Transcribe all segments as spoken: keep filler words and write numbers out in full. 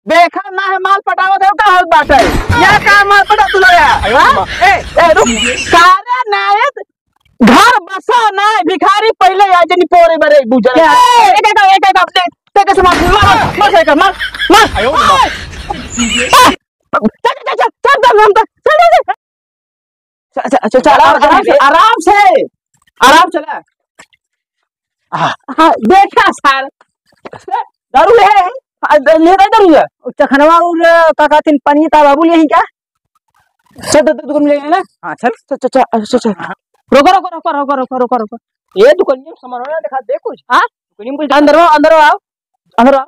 देखा ना है, माल पटावत है, का होत बाटे? या का माल पटा तू लोग यार? हाँ? ए, ए, रुक। सारे नायत घर बसा ना है, भिखारी पहिले आ जनी पोरे बरे बुझल। क्या? एक, एक, एक, एक, एक, ते कैसे मार, मार, मार, मार, मार, मार। आयो। चल, चल, चल, चल, चल, चल, चल, चल। च-, च-, च-, च-, आराम, आराम से, आराम से, आराम से, आराम चला। हाँ, हाँ, देखा सार, दारू ले है, हाँ, द-, ले रहा दारू है। चखनवा और का कहते हैं, पनिया ता बाबू ले ही क्या? चल, दो, दो, दो ले लेना। हाँ, चल। चल, चल, चल, चल, चल। हाँ। रोको, रोको, रोको। ये दुकानिया में सामान वाला दिखा दे कुछ। हाँ? दुकानिया में कुछ अंदर आओ, अंदर आओ, अंदर आओ।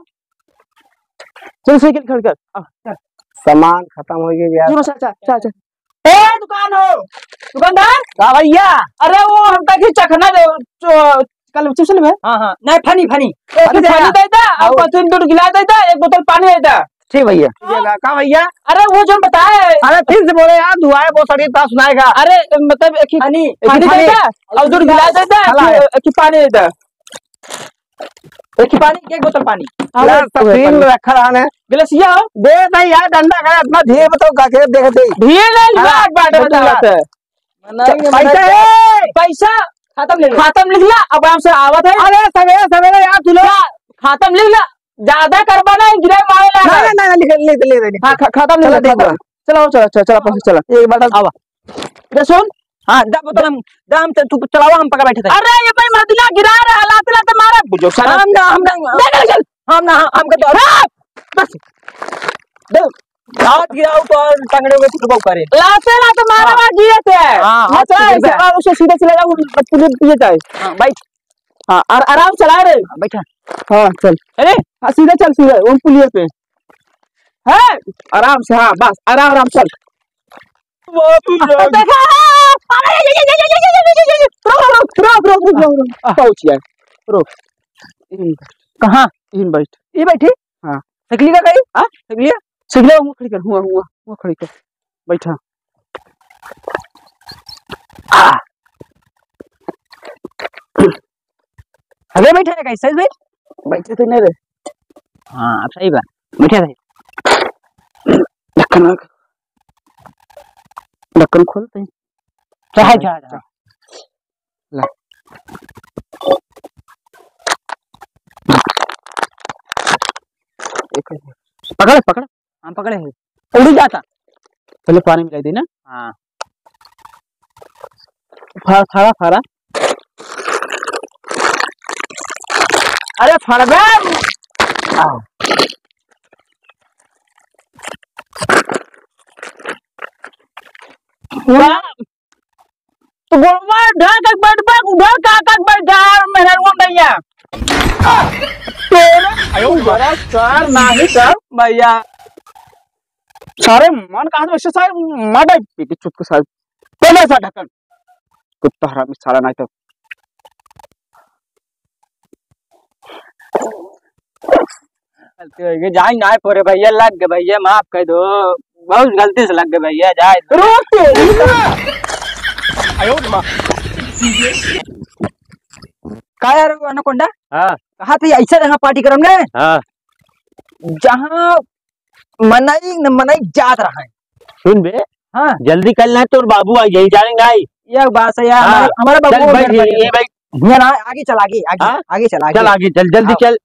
चल, साइकिल खड़ कर। आ, चल। सामान खतम होइ गए यार। चल, चल, चल, चल। ए, दुकान हो, दुकानदार। का भैया? अरे, वो हम तक ही चखना दे, चो-, कल चिप्स लेबे? हाँ, हाँ। नहीं, फनी, फनी। एक अरे, फनी दे दा, और और बतुन दो गिलास दे दा, एक बोतल पानी दे दा। ठीक भैया। ये ला, का भैया? अरे, वो जो बताए। अरे, फिर से बोले यार, दुआएं बहुत सारी, इतना सुनाएगा। अरे, मतलब, एक ही फनी, एक ही फनी दे फनी। दा, और दो गिलास दे दा, चला है। एक ही पानी दे दा। एक ही पानी, एक बोतल पानी। हाँ, ला, वो सब बोतल तीन पानी। रखा रहने। गिलासिया हो? दे दे यार, डंडा खड़ा, इतना धीरे बताओ, का के देख दे। धीरे नहीं, हाँ, बात, बात तो बतावत है। मनाएंगे, पैसा मनाएंगे। है। पैसा खत्म लिख ला। खत्म लिख ला, अब हमसे आवत है। अरे, सवेरे, सवेरे यार, तू लोग। क्या? खत्म लिख ला, ज्यादा करबा ना, गिरे मारे लागा। नहीं, नहीं, नहीं, लिख, लिख, लिख, लिख। हाँ, ख-, खत्म लिख चला, ला, देख खत्म। लो। चला, चला, चला, चला, पैसा चला। एक बार आवा। रे सुन। हाँ, दा बोतल हम, दा हम, तू चलावा, हम पका बैठे थे। अरे, ये भाई मदिना गिरा रहा, लाते, लाते मारा, बुझो, साला। हम ना, हम ना, नहीं, नहीं, चल। हम ना, हम, हमके तो, हाँ, बस। दे, हाथ गिराओ तो और टंगड़े में कुछ करे। लाते, लाते मारा, हाँ। गिरा थे। हाँ, हाथ लाते, से गिरा। लाते, उसे सीधे चले जाओ, पुलिस पिए जाए। हाँ, बैठ। हाँ, आर-, आराम चला रे। हाँ, बैठा। हाँ, चल। अरे। हाँ, सीधे चल, सीधे, वो पुलिये पे। है? आराम से, हाँ, बस, आराम, आराम चल। बाबू रे। देखा? अरे, ये, ये, रुक, रुक, रुक। पहुँच गया। रुक। कहाँ? इन बैठ। ये बैठी? हाँ। साइकिल का कही? हाँ? साइकिल? साइकिल हुआ खड़ी कर, हुआ, हुआ, हुआ खड़ी कर। बैठा। आ। अबे बैठा है कैसे बे? बैठे थे नहीं रे। हाँ, अब सही बा। बैठे थे। ढक्कन, ढक्कन खोलते हैं। चाहे जा, जा। ला। पकड़, पकड़। हम पकड़े हैं। उड़ी जाता। पहले पानी मिलाई दे ना। हाँ। फा-, फाड़ा, फाड़ा। अरे, फाड़ बे। आ। वाह। तो गोड़वा ढक के बैठ बा, उधर का का बैठा है, मेहररुआ भैया। तेरे आयो बड़ा सार नाही कर भैया। सारे मन कहाँ से वैसे सारे मार डाल पीटी चुप के सारे। पहले सा ढक्कन। कुत्ता हरामी साला नाही तो। गलती होइ गई, जाई ना पोरे भैया, लग गए भैया, माफ कर दो, बहुत गलती से लग गए भैया, जाए दो। रोक तेरी। आयो रे माँ। का यार, वो एनाकोंडा? हाँ। कहा थे ऐसा जगह पार्टी करम ने? हाँ। जहाँ मनई न मनई जात रहा है। सुन बे। हाँ। जल्दी कर ना, तोर बाबू आई, यही जाने ना आई। ये बात है यार, हाँ। हमारा, हमारा बाबू चल भाई, उधर ये, बैठे। ये भाई। हियाँ ना, आगे चल, आगे, आगे, हाँ? आगे चल, आगे। चल आगे, चल, जल्दी हाँ। चल।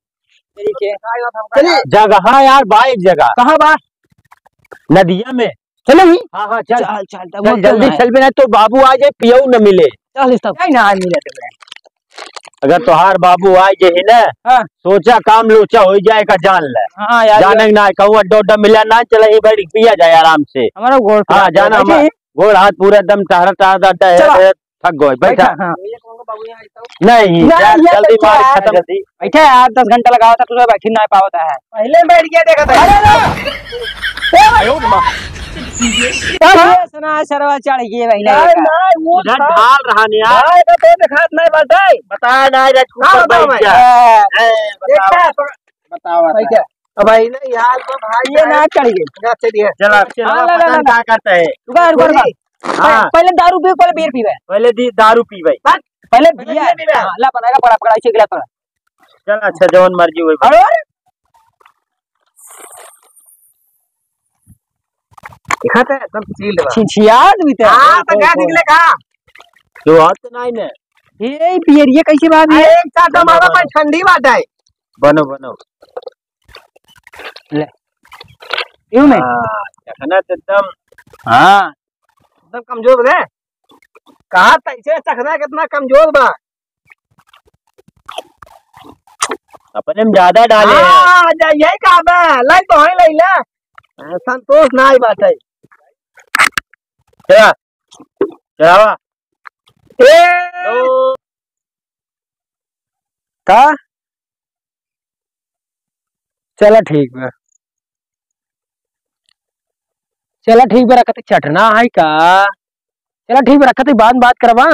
ठीक है। चलिए। जगह यार, बा एक जगह। कहाँ बा? नदिया में। चलो ही। हाँ, हाँ, चल। चल, चल, तब चल, वो जल्दी क्यों चल, बिना तो बाबू आ जाए, पियऊ न मिले। चल, इस तब। नहीं ना, मिले तो। अगर तोहार बाबू आ जाए ना, हाँ। सोचा काम लोचा हो जाए का जान ले। हाँ, यार, जाने यार। ना, कहूँ अड्डा उड्डा मिला ना, चला ही बैठ पिया जाए आराम से। हमारा गोड़ हाँ, पे जाना बैठे हमार-, ही। गोड़ हाथ पूरा एकदम टहरा, टहरा, टहरा, चला। टहरा, थक गए, बैठा। बैठा, हाँ। नहीं, नहीं, यार, ये जल्दी तो मार, क्या है? खत्म। जल्दी। बैठा है यार, दस घंटा लगावा था, तुझे बैठी ना पावता है। पहले बैठ गया, देखा था। अरे, अरे। ए भाई। अरे, सुना, सरवा चढ़ गए, भाई, नहीं, नहीं, वो इधर था। ढाल रहा नहीं यार। भाई, का तो दिखात नहीं बाटे। बता ना, राजकुमार हाँ, भाई, बताओ क्या? भाई। ए, बताओ। देखा, बताओ, भाई, बताओ। क्या? अब भाई ना यार, वो भाई ये यार, ना चढ़ गए। ना चढ़िए। चला, चला, हाँ, ला, ला, पता ला, नहीं ला। क्या करता है। रुका, रुका, रुका। बोलिए। हाँ। पहले दारू पीवे, पहले beer पीवे। पहले दी-, दारू पीवे। बस, पहले पहले beer। Beer पीवे। हाँ, ला, बनाएगा, पकड़ा, पकड़ा, इसे गिलास पकड़ा। चल, अच्छा, जवन मर्जी होई। अरे, अरे। देखा थे, एकदम चिल्ड बा। छिछियात भी थे। हाँ, तो का निकले का? तो हाथ तो नहीं ने। ए, पियरिया कैसे बा अभी? अरे, एक चाटा मारा पर ठंडी बात है। बनो, बनो। ले। यूं नहीं? हाँ, चखना तो एकदम, हाँ। एकदम कमजोर बा। कहा तैसे चखना कितना कमजोर बा। अपने में ज्यादा डाले हैं। हाँ, जा, यही कहा बा। लाई तो है, लाई ले। हाँ, संतोष ना आई बात है। चला, चलावा। ए! दो। का? चला ठीक बा। चला ठीक बा, रखत चटना है का? चला ठीक बा, रखत बाद में बात करबा।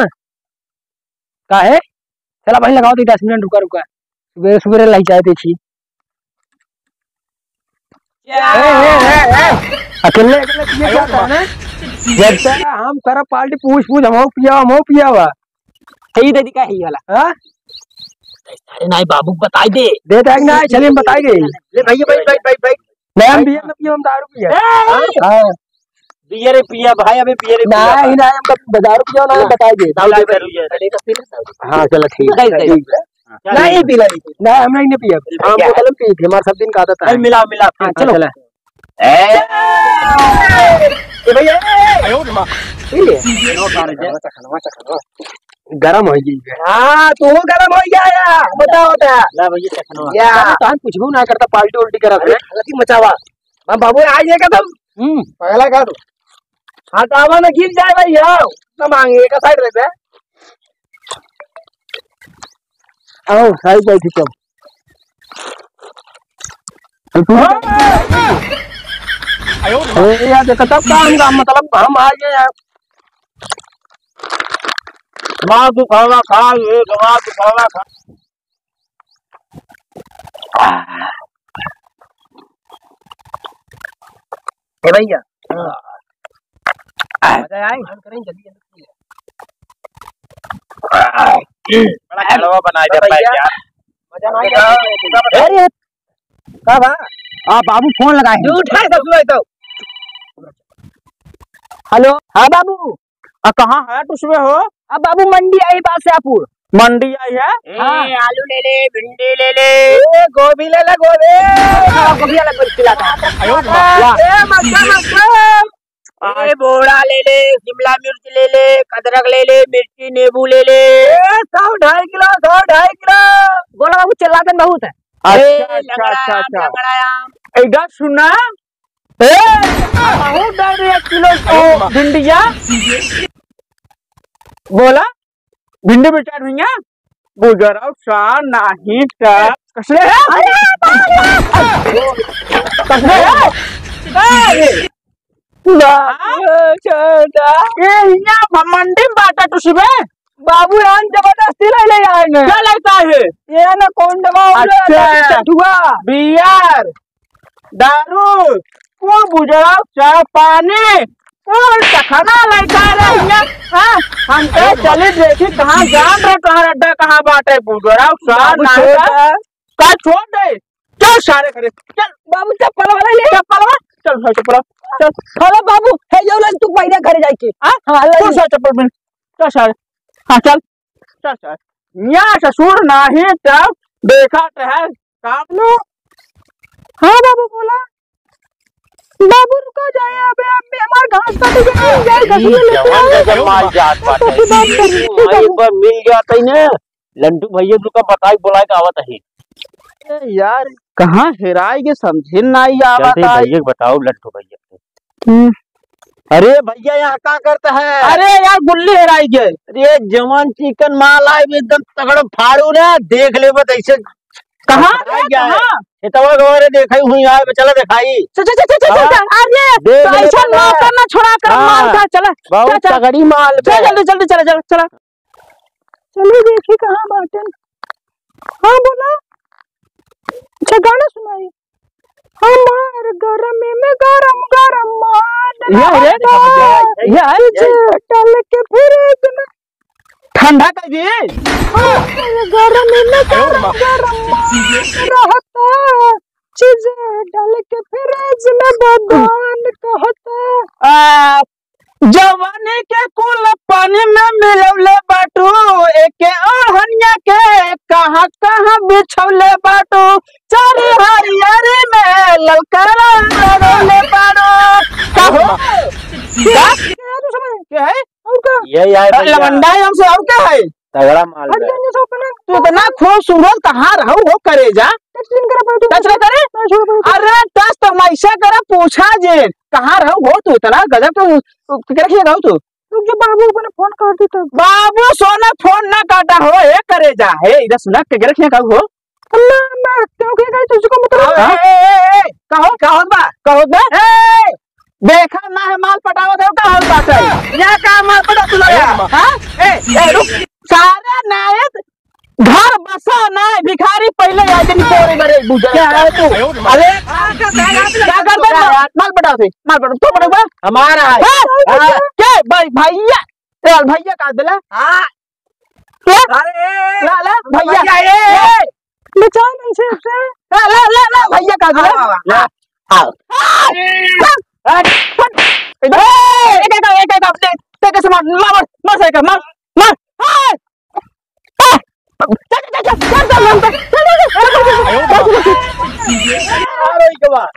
काहे? चला भाई लगाओ तो दस मिनट रुका, रुका। सुबेरे, सुबेरे लाई चाय देखी। ए, ए, ए, ए, अकेले, अकेले पिए क्या था ना? जब तक हम करब पार्टी पूछ, पूछ, हम हो पिया, हम हो पिया हुआ। सही दे दी का ही वाला? हाँ? अरे नहीं बाबू, बताई दे। दे देंगे ना, चलिए हम बताई दे। ले भैया, भाई, भाई, भाई, भाई। नहीं, हम बियर न पिए, हम दारू पिए। ए! हाँ। बियर पिया भाई, अबे बियर पिया नहीं, भाई। नहीं, हम कभी दारू पिए ना, हाँ। बताई दे। दारू पिया, पिया। अरे, तो पी ले, दारू। हाँ, चलो, ठीक है। दे, दे। ठीक है। नहीं पी लाई। नहीं, हम नहीं, नहीं पिए। हम बोतल में पी थे, हमारे सब दिन का आदत है। मिला, मिला, हाँ, चलो। चला। ए! ए भैया, ए! पी ले। चखनवा, चखनवा, चखनवा। गरम हो गई है। हाँ, तू गरम हो गया या? बताओ, बता। ला भैया, चखनवा। या। अरे, तो हम कुछ भी ना करता, पार्टी उल्टी करा अरे, थे। गलती मचावा। हम बाबू, आज ये कदम। हम्म। पगला कर। हटावा ना, गिर जाए भाई, आओ। ना मांगे, एक साइड रख दे। आओ, साइड बैठी तब। ए, यार, देखो, तब का हम, मतलब, हम आ गए यार। दिमाग दुखावा खा, ये दिमाग दुखावा खा। ए भैया, मजा आए? करें, जल्दी, जल्दी। बड़ा कड़वा बना दे भैया। मजा ना आया। अरे, का बा? आ, बाबू फोन लगाए हैं। उठा के सुनाई तो। हेलो, हाँ बाबू। आ, कहाँ है टुसबे हो? अब बाबू मंडी आई बादशाहपुर। मंडी आई है? ए, हाँ। आलू ले ले, भिंडी ले ले। ए, गोभी ले ले, गोभी। हाँ, गोभी वाला गोभी खिलाता है। आयो, वाह। ए, मक्का, मक्का। ए, बोड़ा ले ले, शिमला मिर्च ले ले, अदरक ले ले, मिर्ची, नींबू ले ले। ए, सौ ढाई किलो, सौ ढाई किलो। बोला बाबू, चिल्लाते बहुत है। अच्छा, ए, अच्छा, लंगड़ा अच्छा, आम, अच्छा। लंगड़ा आम। ए, इधर सुना। ए, बहुत डाल रही है किलो तो भिंडिया। बोला, भिंडी बेचा रही है। बुजराव सा नाही का। कसले है? अरे, बाप रे। कसले है? ए, बाप रे, छोटा। ए, हियाँ मंडी में बाटा टुसबे। बाबू, हम जबरदस्ती ले ले आए हैं। क्या लगता है? ये ना कौन दवा हो रहा है? अच्छा। चटुआ। बियर, दारू, कुल बुजराव, चाय, पानी, कुल चखना लइका रे हियाँ। हाँ, हम कहे चली देखी कहाँ जान रहे, कहाँ अड्डा, कहाँ बाटे बुजराव, चाय, बाबू, नाश्ता। छोड़ दे। का छोड़ दे? चल सारे घरे, चल। बाबू, चप्पल वाला ले। चप्पल वाला? चल, चल, चप्पल वाला, चल। हेलो बाबू, हे यो लन तू पहले घरे जाइके। हाँ? हाँ, ले। तू सारे चप्पल पहन। चल सारे। हाँ, चल। चल सारे। यहाँ ससुर नाही तब देखा तो है काम। हेलो। हाँ बाबू, बोला। बाबू, रुका जाए, अबे, अबे, हमार घास काटे के मिल जाए, ई घसुए लेके जवान आए। जगह माल जात बाटे। तो बात करिए, ई बाबू। एक बार मिल जात है ना, लंटू भैया लोग का बताई बुलाए के आवत है। ए यार, कहाँ हेराई के समझे नाई आवत चलते है। भैया के बताओ लंटू भैया के। हम्म। अरे भैया, यहाँ का करता है? अरे यार, गुल्ली हेराई गए। अरे जवान चिकन माल आए, एकदम तगड़ा फाड़ू ना, देख ले बस ऐसे। कहाँ हेराई रे, गया है। कहाँ? खेतवा गवारे देखा ही हुई आए, चला दिखाई। चल, चल, चल, चल, चल, हाँ? चल। अरे, देख तो ले ऐसा बता। ना करना, छोड़ा कर हाँ। मार खा, चला। बहुत चल, चल। तगड़ी माल चल, बे। जल्दी, जल्दी, चला, चला, चला। चलो देखी कहाँ बाटन। हाँ, बोला। अच्छा, गाना सुनाई। हमार गरमी में गरम गरम मान यह है, रहता। यह है। तुझे डाल के फ्रिज में ठंडा कर दिए। हमार गरमी में गरम गरम मान रहता। चीजें डाल के फ्रिज में भगवान कहता। जवानी के कुल पानी में मिलौले बाटू, एके ओढ़निया के कहाँ कहाँ बिछौले बाटू, चारी हरियारी में ललकारा लगौले बाटू। का हो? का? क्या है? और का? यही आए भैया। लवंडा है हमसे, और क्या है? तगड़ा माल है। तू इतना खूबसूरत कहाँ रहू हो करेजा? टच ना करे। अरे टच तो हम ऐसा करे पूछा जे, कहाँ रहू हो तू इतना गजब के, के रखिए रहू तू? रुक जा बाबू, अपने फोन काट दी तब। बाबू सोना फोन ना काटा हो, ए करेजा, हे इधर सुना, के रखिए कहू हो? अल्लाह, मैं क्यों के गई तुझको मतलब? हाँ? ए, ए, ए, ए, का हो, का होत बा? का होत बा? ए, देखा ना है माल पटावत है, का होत बाटे? यहाँ का माल पटा तू लगा? हाँ? ए, ए, रुक। सारा नायत घर बसा ना है, भिखारी पहले आ दिन कोरे बड़े बुझा। क्या है तू? अरे, क्या कर दे? माल पटावत है, माल पटावत, तू पटावा? हमारा है। हाँ? हाँ। के भाई, भैया? चल भैया का दिला? हाँ। ला। अरे! ला, ला, भैया। भैया, ए! ए! बचाओ हमसे, हमसे। ला, ला, ला, ला, भैया का दिला? ला, ला, ला। आओ। आ! ए! एक, एक, एक, एक, एक, ले, तेरे से मार, मार, मार, मार, साइकिल, मार, मार। आ! आ! चल, चल, चल, चल, चल, चल, चल, चल, चल, चल, चल, चल, चल, चल, चल। अरे, के बाद।